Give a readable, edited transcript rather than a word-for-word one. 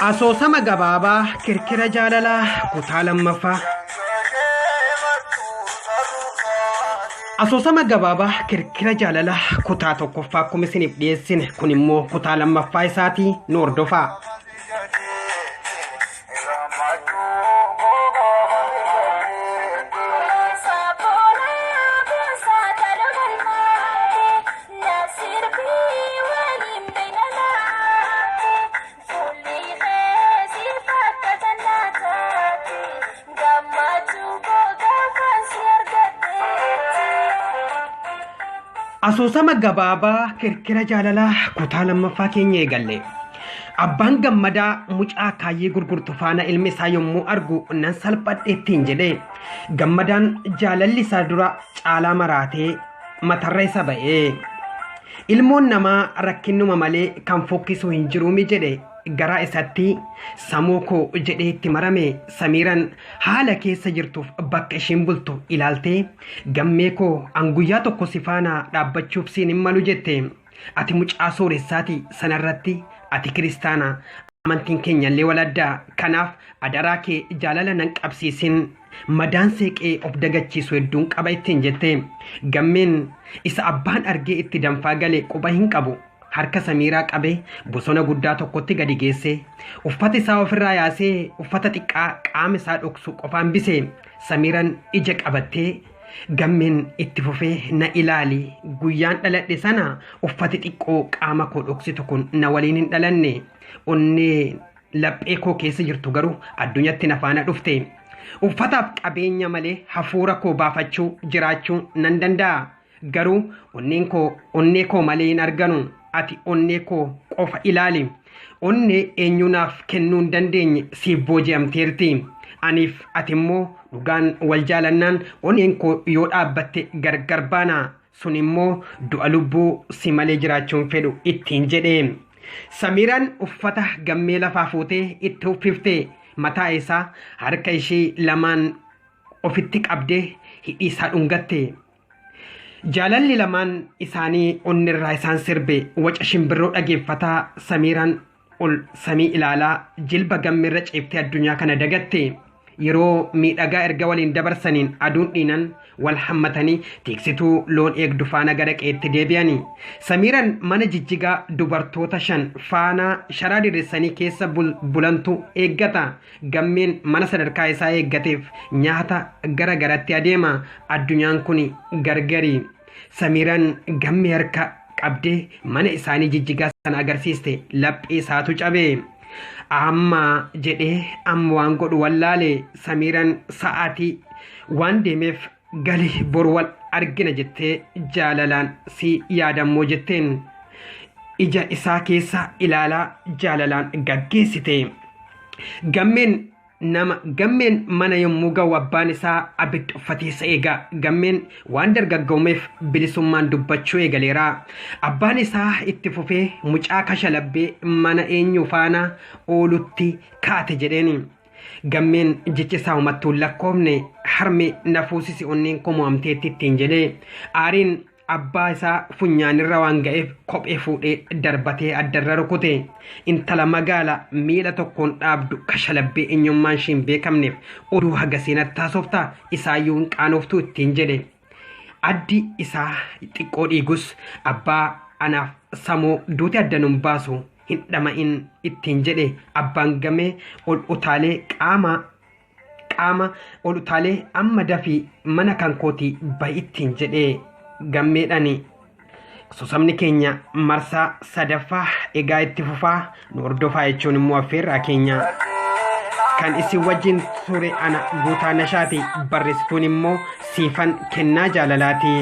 Asoosama gabaabaa Kirkira Jaalalaa kutaa lammaffaa. Asoosama gabaabaa Kirkira Jaalalaa kutaa tokkoffaa akkuma isiniif dhiyeessine kun immoo kutaa lammaffaa isaatii nu hordofaa. Asoosama gabaabaa Kirkira Jaalalaa kutaa lammaffaa keenya eegalle. Abbaan Gammadaa mucaa kaayyee gurgurtu faana ilmi isaa yommuu argu nan salphadhe ittiin jedhe. Gammadaan jaalalli isaa dura caalaa maraatee matarra isa ba'e. Ilmoon namaa rakkinnuma malee kan fokkisu hin jiruumi jedhe garaa isatti samoo koo jedhee itti marame. Samiiran haala keessa jirtuuf bakka ishiin bultu ilaaltee gammee koo an guyyaa tokko si faana dhaabbachuuf siin hin malu jette. Ati mucaa sooressaati sanarratti ati kiristaana amantiin keenyallee wal adda kanaaf adaraa kee jaalala nan qabsiisin madaan seeqee of dagachiisu hedduun qaba ittiin jette. Gammeen isa abbaan argee itti danfaa gale quba hin qabu. Harka Samiiraa qabee bosona guddaa tokkotti gadi geesse. Uffata isaa ofirraa yaasee uffata xiqqaa qaama isaa dhoksu qofa hambise. Samiiraan ija qabattee Gammeen itti fufee na ilaali guyyaan dhaladhe sana uffati xiqqoo qaama koo dhoksitu kun na waliin hin dhalanne. Onnee laphee koo keessa jirtu garuu addunyatti na faana dhufte. Uffataaf qabeenya malee hafuura koo baafachuu jiraachuu nan danda'a. Garuu onneen koo onnee koo malee hin arganu. Ati onnee koo qofa ilaali. Onnee eenyuu naaf kennuu hin dandeenye siif booji'amteerti. Aniif ati immoo dhugaan wal jaalannaan onneen koo yoo dhaabbatte gargar baana. Sun immoo du'a lubbuu si malee jiraachuu hin fedhu ittiin jedhe. Samiiraan uffata gammee lafaa fuutee itti uffifte. Mataa isaa harka ishii lamaan ofitti qabdee hidhii isaa dhungatte. Jaalalli lamaan isaanii onnirraa isaan sirbe waca shimbirroo dhageeffataa Samiiraan ol samii ilaalaa jilba gammeerra ciiftee addunyaa kana dagatte. Yeroo miidhagaa erga waliin dabarsaniin aduun dhiinan wal hammatanii tiksituu loon eegdu faana gara qe'eetti deebi'ani. Samiiran mana jijjigaa dubartoota shan faana sharaa diriirsanii keessa bulantu eeggata. Gammeen mana sadarkaa isaa eeggateef nyaata gara garatti adeema. Addunyaan kun gargari. Samiiran gammee harka qabdee mana isaanii jijjigaa sana agarsiiste laphee isaatu cabe. Amma jedhee amma waan godhu wallaale Samiiran sa'aatii waan deemeef gali boru wal argina jettee jaalalaan si yaadammoo jetteen ija isaa keessa ilaalaa jaalalaan gaggeessite. Gammeen nama gammeen mana yommuu ga'u abbaan isaa abidda uffatee isa eega. Gammeen waan dargaggoomeef bilisummaan dubbachuu eegaleera. Abbaan isaa itti fufee mucaa kashalabbee mana eenyu faana oolutti kaate jedheeni. Gammeen jecha isaa homattuu hin lakkoofne harme na fuusisi onneen koo mo'amteetti ittiin jedhee aariin abbaa isaa funyaanirra waan ga'eef kophee fuudhee darbatee addarra rukute. Intala magaala miila tokkoon dhaabdu kashalabbee eenyummaan ishee hin beekamneef oduu haga seenatti haasofta isaayyuu hin qaanoftuu ittiin jedhe. Addi isaa xiqqoo dhiigus abbaa anaaf samoo duuti adda nun baasu hin dhama'in ittiin jedhe abbaan gamee ol utaalee qaama qaama ol utaalee amma dafii mana kan kooti bahi ittiin jedhe gammeedhani. Asosamni keenya marsaa sadaffaa egaa itti fufaa nu hordofaa jechuun immoo affeerraa keenya. Kan isin wajjin ture ana Guutaa Nashaati barreessituun immoo Siifan Kennaa Jaalalaati.